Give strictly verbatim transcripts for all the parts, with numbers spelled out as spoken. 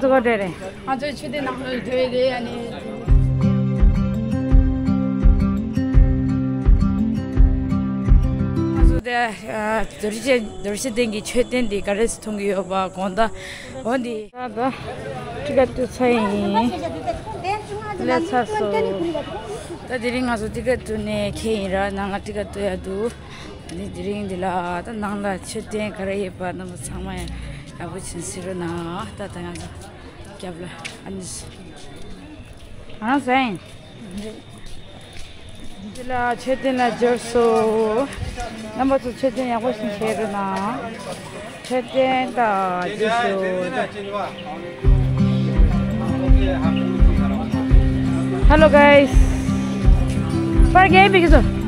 ཚོ་ག་འདྲ་རེད། ང་ཚོའི་མཆོད་རྟེན་ནང་ལ་འགྲོ་ཡི་རེད། ཨ་ནི། ང་ཚོ་དེ་ཨ་རྡོ་རྗེ་རྡོ་རྗེ་གདན་གྱི་མཆོད་རྟེན་འདི་ག་རེ་མཐོང་གི་ཡོད་པ་དགོངས་དག་འོ་འདི། ད་ད་ཊི་ཀེ་ཊི་བཏོན་ཚར་ཡིན། སླེབས་ཚར་སོང་། ད་དེ་རིང་ང་ཚོ་ཊི་ཀེ་ཊི་བཏོན་ནས་འཁེལ་ཡིན་ར། ནང་ལ་ཊི་ཀེ་ཊི་བཏོན་ཡ་འདུག་ཨ་ནི་དེ་རིང་འདི་ལ་ད་ནང་ལ་མཆོད་རྟེན་ག་རེ་ཡོད་པ་རྣམ་པ་ཚང་མ་ཡག་པོ་ཅིག་གཟིགས་རོགས་གནང་། ད་ད་ང་ཚོ་རྒྱབ་ལ་ཨ་ནི་ཨ་ཟན། འདི་ལ་མཆོད་རྟེན་ལ་འབྱོར་སོང་། རྣམ་པ་ཚོ་མཆོད་རྟེན་ཡག་པོ་ཞིག་བྱེད་རོགས་གནང་། མཆོད་རྟེན་དང་རྗེས་སུ། Hello guys. པར་རྒྱག་པའི་ཀི་སོ།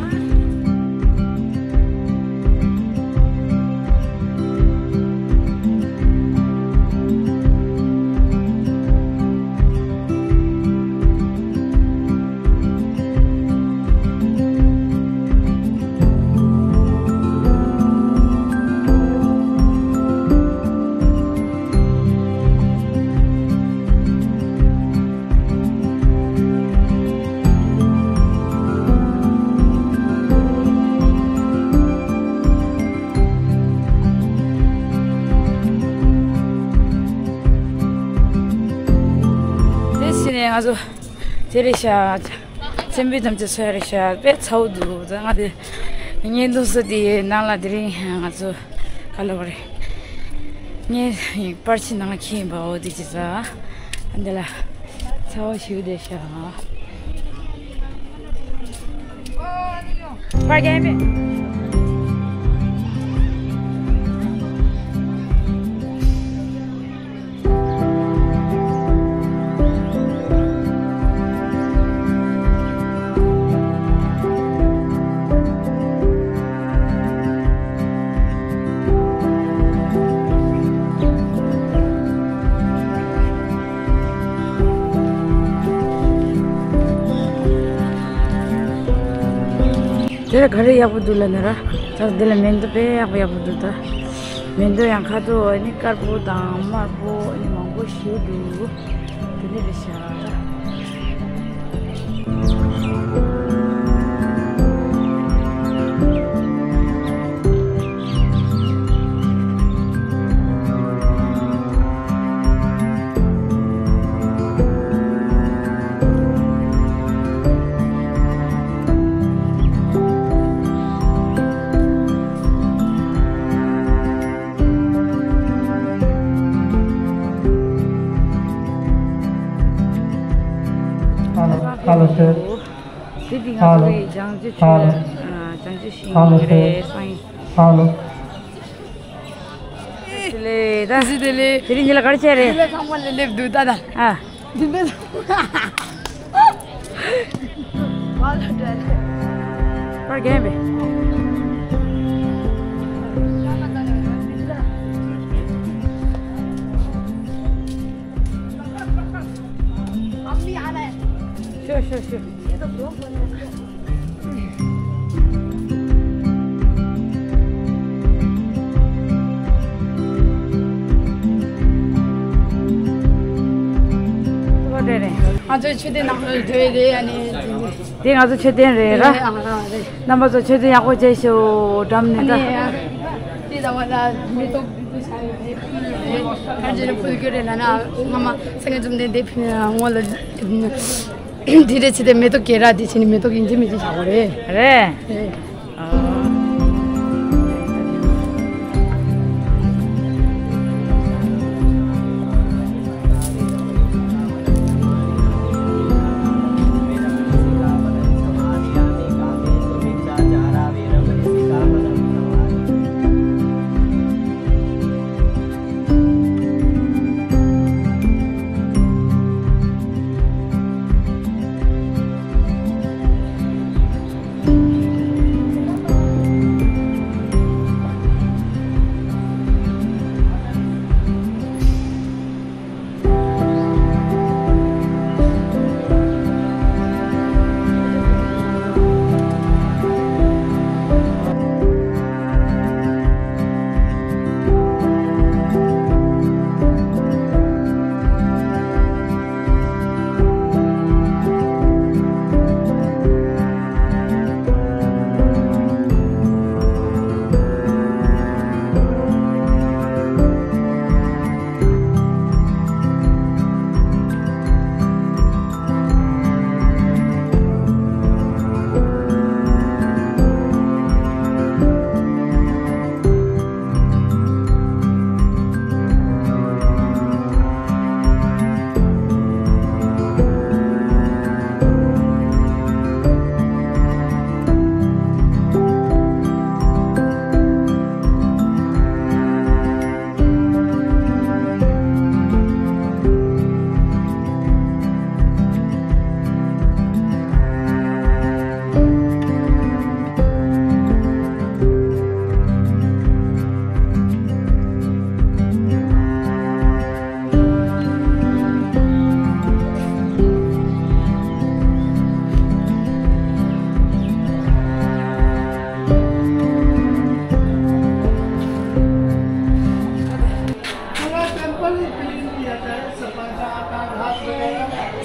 དེ་ཕྱིན་ནས་ང་ཚོ་དེ་རེད་ཤག་མཚན་དཔེ་ཐམས་ཅད་འཚོལ་ཡ་རེད་ཤག་དཔེ་ཚ་བོ་འདུག་ད་ང་དེ་བརྙན་ཐུང་བཟོ་དེ་ནང་ལ་དེ་རིང་ང་ཚོ་ག་ལ་བ་རེད། ངས་པར་ཆས་ནང་ལ་འཁྱེར་ཡིན་པའོ་དེ་ཅི་ཟ། འདི་ལ་ཚ་བོ་ཞིག་བསྡད་ཤག་པར་རྒྱག་པས། དེ་ལ་ག་རེ་ཡག་པོ་འདུག་ལབ་ན་ར། ད་འདི་ལ་མེ་ཏོག་དཔེ་ཡག་པོ་ཡག་པོ་འདུག་ད་མེ་ཏོག་ཡང་ཁ་དོག་ཨ་ནི་དཀར་པོ་དང་དམར་པོ་ཨ་ནི་མང་པོ་ཞིག་འདུག་དེ་ནི་རེད་ཤག་ཧ་ལོ། ཧ་ལོ་ཤེ། དེ་དེ་ང་ཚོ་གི་བྱང་ཆུབ་ཆོས། ཨ། བྱང་ཆུབ་ཤིང་རེད་སང་ཡིན། ཧ་ལོ། བཀྲ་ཤིས་བདེ་ལེགས། བཀྲ་ཤིས་བདེ་ལེགས། དེ་རིང་འདི་ལ་ག་རེ་བྱས་རེད། འདི་ལ་ཚང་མ་ལ་སླེབས་འདུག་ད་ད། ཨ། འདི་འདི། པར་རྒྱན་པས། ཤོ་ཤོ་ཤོ། ང་ཚོའི་མཆོད་རྟེན་ནང་ལ་འགྲོ་ཡི་རེད། ཨ་ནི་འདི་ང་ཚོ་མཆོད་རྟེན་རེད་ར། རེད། རྣམ་པ་ཚོ་མཆོད་རྟེན་ཡག་པོ་བྱས་ཤོག་འགྲམ་ནས་ད། ཨ་ནི་དེ་ཟ་བ་ལ་མེ་ཏོག་འདི་ཚོ་ཤར་ཡོད་རེད། ཕར་རྗེས་ལ་ཕུལ་རྒྱུ་རེད་ལབ་ན་སྔ་མ་སངས་རྒྱས་བཅོམ་ལྡན་འདས་ཕེབས་ནས་སྔོན་ལ། དེ་རེད་ཚེ་དེ་མེ་ཏོག་གེ་ར་དེ་བྱས་ནས་མེ་ཏོག་ཡིན་གཅིག་མིན་གཅིག་བཞག་པ་རེད། རེད། རེད།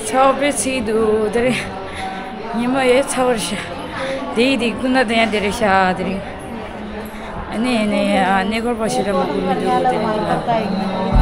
ཚ་བ་དཔེ་ཚིག་འདུག་དེ་རིང་། ཉི་མ་ཡོད་ཚ་བར་ཤ། དེ་ཡི་དེ་ཀུན་ན་དེ་ཡང་དེ་རེད་ཤ་དེ་རིང་། ཨ་ནི་ཨ་ནི་ཨ་ནི་གོར་པ་ཤི་ར་མ་ཀུ་མི་འདུག་དེ་རིང་།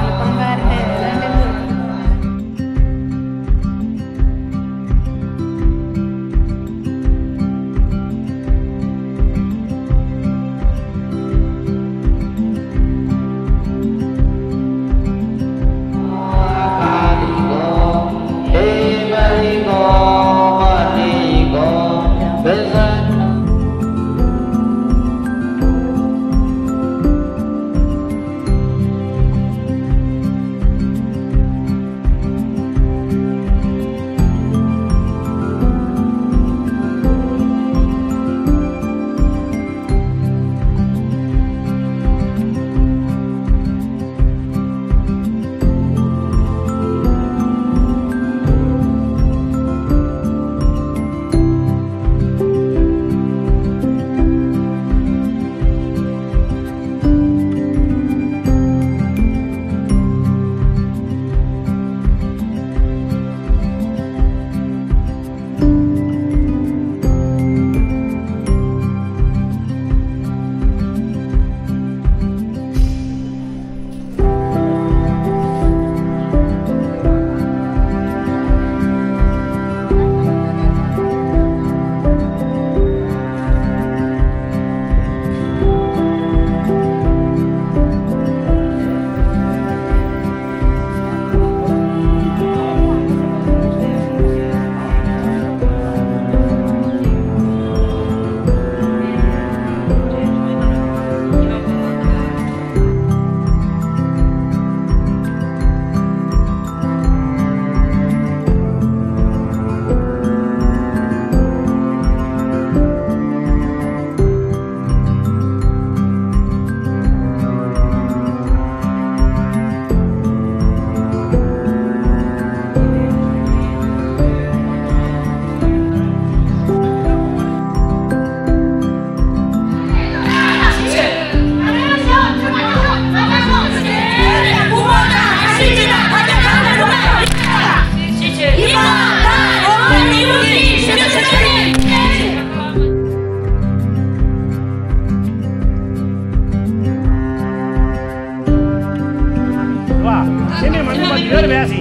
ཚད་མས་མ་དམིགས་པ་ཡོད་རེད་པས།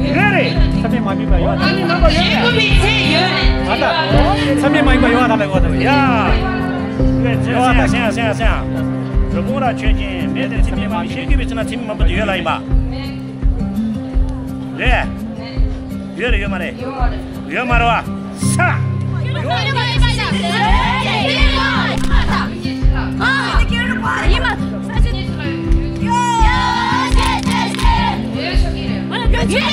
ཡོད་རེད། ཚད་མས་མ་དམིགས་པ་ཡོད་རེད། ཚད་མས་མ་དམིགས་པ་ཡོད་རེད། ཚད་མས་མ་དམིགས་པ་ཡོད་རེད། ཨ་ད། ཚད་མས་མ་དམིགས་པ་ཡོད་ད་ལ་ཡོད་ད་ཡ། ཡོད་ད་སེང་སེང་སེང་སེང་། རི་བོང་རྭ་ཆོས་ཅན་མེད་དེ་ཚད་མས་མ་དམིགས་ཤེས་ཀྱི་བས་ཚེ་ན་ཚད་མས་མ་དམིགས་པ་དེ་ཡོད་ལ་ཡིན་པ། རེད། ཡོད་རེད་ཡོད་མ་རེད། ཡོད་མ་རེད་བ། ས། ཞེས་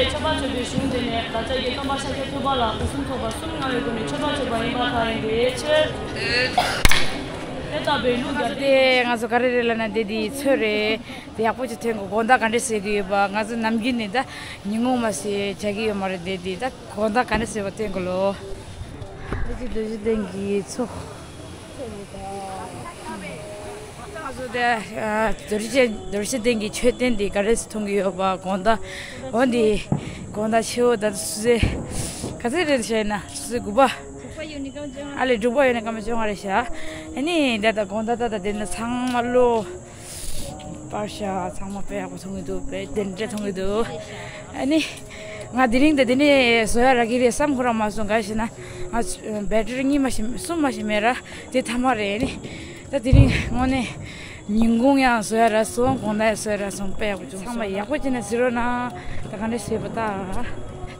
མཆོད་པ་མཆོད་པའི་གཞུང་འདི་ནས་བདག་ཅག་གི་སྟོན་པ་ཤཱཀྱ་ཐུབ་པ་ལ་སྒོ་གསུམ་ཚོགས་པ་གསུམ་མངའ་བའི་སྒོ་ནས་མཆོད་པ་མཆོད་པ་ཡིན་པར་ཐག་ཡིན་པའི་ཕྱིར། དེ་ལྟ་བུའི་ལུགས་ཀྱང་དེ་ང་ཚོ་ག་རེ་རེད་ལབ་ན་དེ་དེའི་ཚོད་རེད། དེ་ཡག་པོ་ཅིག་ཐོན་དགོས། དགོང་དག་ག་འདྲས་ཟེར་གི་ཡོད་པ། ང་ཚོ་ནམ་རྒྱུན་ནས་ད་ཉིན་གུང་མ་ཟེར་བྱ་གི་ཡོད་མ་རེད། དེ་དེ་ད་དགོང་དག་ག་འདྲས་ཟེར་བ་ཐོན་དགོས་ལོ། རྡོ་རྗེ་རྡོ་རྗེ་གདན་གྱི་མཚོ། ང་ཚོ་དེ་རྡོ་རྗེ་རྡོ་རྗེ་གདན་གྱི་མཆོད་རྟེན་འདི་ག་རེ་མཐོང་གི་ཡོད་པ། དགོང་དག་འོ་འདི་དགོང་དག་ཕྱི་པོ་ད་སུ་ཚེ་ག་ཚོད་རེད་བཤད་ན་སུ་ཚེ་དགུ་པ། ཨ་ལས་དྲུག་པ་ཡོད་ན་སྐར་མ་བཅོ་ལྔ་རེད་ཤག་ཨ་ནི་ད་ལྟ་དགོང་དག་ད་ལྟ་དེ་ནི་ཚང་མ་བློ་པར་ཤག་ཚང་མ་དཔེ་ཡག་པོ་མཐོང་གི་འདུག་དཔེ་དེ་འདྲ་མཐོང་གི་འདུག་ཨ་ནི་ང་དེ་རིང་ད་དེ་ནས་བཟོ་ཡ་རག་གི་རེད་བསམ་ཁོ་རང་མ་སོང་། ག་རེ་ཟེར་ན་ང་བེ་ཊི་རི་གཉིས་མ་ཞིག་གསུམ་མ་ཞིག་མེད་ར། དེ་ཐ་མ་རེད། ཨ་ནི་ད་དེ་རིང་དངོས་གནས་ཉིན་གུང་ཡང་བཟོ་ཡ་རག་སོང་། དགོང་དག་ཡང་བཟོ་ཡ་རག་སོང་། དཔེ་ཡག་པོ་བྱུང་། ཚང་མ་ཡག་པོ་བྱས་ནས་གཟིགས་རོགས་གནང་། ད་ག་འདྲ་བྱས་པ་ད་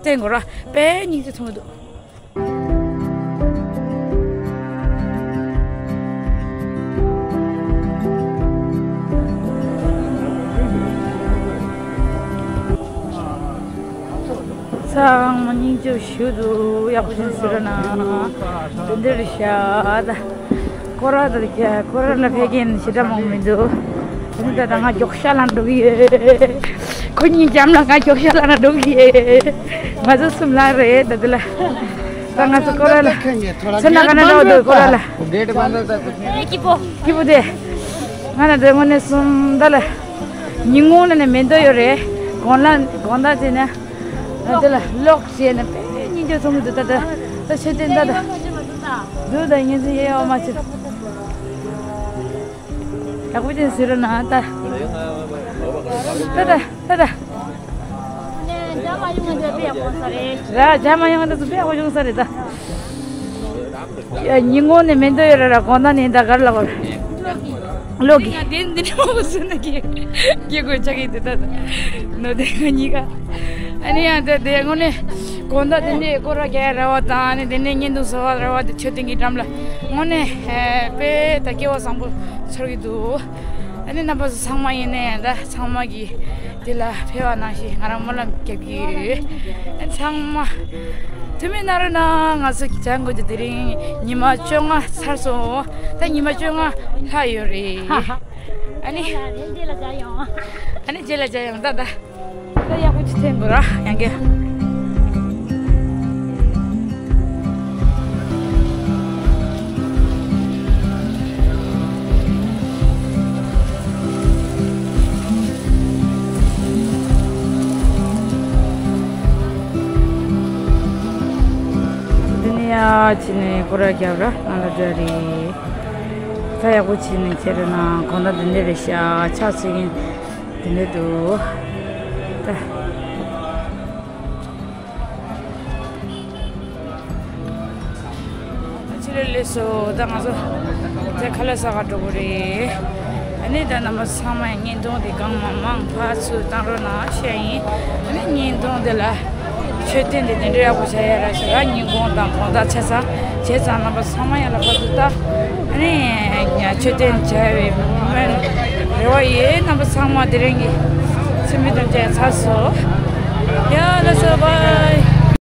བསྟན་དགོས་ར། དཔེ་སྙིང་རྗེ་མཐོང་གི་འདུག་ཚང་མ་སྙིང་རྗེ་ཞུ་འདུག་ཡག་པོ་ཞིག་ཟེར་ན། དེ་འདྲ་རེད་ཤག་ད་ཁོ་ར་ད་ཁྱེད་ཁོ་ར་ལ་ཕེབས་མཁན་ཞེ་དྲག་མང་པོ་མི་འདུག་ད་ད་ང་མགྱོགས་ཤག་ལངས་འགྲོ་གི་ཡོད། ཁོ་གཉིས་འཇམ་ལ་ང་མགྱོགས་ཤག་ལངས་འགྲོ་གི་ཡོད། ང་ཚོ་གསུམ་ལ་རེད་ད་དེ་ལ། ད་ང་ཚོ་སྐོར་ར་ལ། ཚོ་ན་ག་ན་འདྲ་བ་འདུག་སྐོར་ར་ལ། སྐྱིད་པོ། སྐྱིད་པོ་དེ། ང་ན་དེ་དངོས་གནས་གསུམ་ད་ལ། ཉིན་གུང་ལ་ནས་མེ་འདོད་ཡོད་རེད། དགོང་ལ་དགོང་དག་དེ་ནས། ང་དེ་ལ་ལོག་བྱས་ནས་དཔེ་སྙིང་རྗེ་ཚོང་གི་འདུག་ད་ད་ད་ཆོས་དེ་ད་ད། འདུག་ད་ཡིན་ཚེ་ཡེ་ཡོ་མ་ཆེ། ཡག་པོ་ཅན་ཟེར་རོ་ན་ད། ད་ད་ད་ད། ར་རྒྱ་མ་ཡོང་ང་ད་ཚོ་དཔེ་ཡག་པོ་ཡོང་ས་རེད་ད། ཉིན་གུང་ནས་མེ་འདོད་ཡོད་ར་ར་དགོང་དག་ནས་ད་གར་ལ་བར། ལོ་གི། ང་དེ་འདི་ནས་མང་པོ་བཟོས་ན་གི། སྐྱེ་དགོས་ཆགས་ཀྱི་འདུག་ད་ད། ནོ་དེ་ང་གཉིས་ཀ། ཨ་ནི་ཡང་དེ་དེ་དངོས་གནས། དགོང་དག་དེ་ནས་སྐོར་ར་རྒྱག་ར་བ་དང་ཨ་ནི་དེ་ནས་བརྙན་ཐུང་བཟོ་བ་ར་བ་དེ་མཆོད་རྟེན་གྱི་འགྲམ་ལ། དངོས་གནས། དཔེ་ད་སྐལ་བ་བཟང་པོ་ཚོར་གྱི་འདུག་ཨ་ནི་རྣམ་པ་ཚོ་ཚང་མ་ཡིན་ནའི་ད་ཚང་མ་གི། དེ་ལ་ཕེབས་པ་ནང་བཞིན་ང་རང་སྨོན་ལམ་རྒྱབ་ཀྱི་ཡོད། ཚང་མ་ཐུགས་སྨོན་གནང་རོགས་གནང་། ང་ཚོ་བྱ་དགོས་རྒྱུ་དེ་རིང་ཉི་མ་བཅོ་ལྔ་ཚར་སོང་། ད་ཉི་མ་བཅོ་ལྔ་ལྷག་ཡོད་རེད། ཨ་ནི། རྗེས་ལ་མཇལ་ཡོང་། ཨ་ནི་རྗེས་ལ་མཇལ་ཡོང་། ད་ད། ད་ཡག་པོ་ཅིག་འཐེན་དགོས་ར་ཡང་གི། འདི་ནས་ཡར་ཕྱིན་ནས་སྐོར་ར་རྒྱབ་ར་ནང་ལ་འགྲོ་རེད། ད་ཡག་པོ་བྱས་ནས་ཁྱེར་ན་གང་ལྟར་འདི་འདྲ་རེད་ཤག་ཆགས་ཚུལ་ཡིན། དེ་འདྲ་འདུག་ད། ཕྱི་ལོགས་སླེབས་སོང་། ད་ང་ཚོ་དེ་ཁ་ལག་ཟ་ག་འགྲོ་གི་རེད། ཨ་ནི་ད་རྣམ་པ་ཚང་མས་བརྙན་ཐུང་དེ་གང་མང་མང་ཕར་ཚུར་བཏང་རོགས་གནང་ཞུ་ཡ་ཡིན། ཨ་ནི་བརྙན་ཐུང་དེ་ལ། མཆོད་རྟེན་དེ་དེ་འདྲ་ཡག་པོ་བྱ་ཡ་ར་ཞིག་ར། ཉིན་གུང་དང་དགོང་དག་ཆ་ཚང་བྱས་ཙང་རྣམ་པ་ཚང་མ་ཡང་ལ་ཕར་ཚུར་ལྟ། ཨ་ནི་མཆོད་རྟེན་བྱ་བའི་སྨོན་རེ་བ་ཡོད། རྣམ་པ་ཚང་མ་དེ་རིང་གི་ཚེ་མི་དོན་བྱས་ཚར་སོང་། ཡ་ལགས་སོ། བཱའི།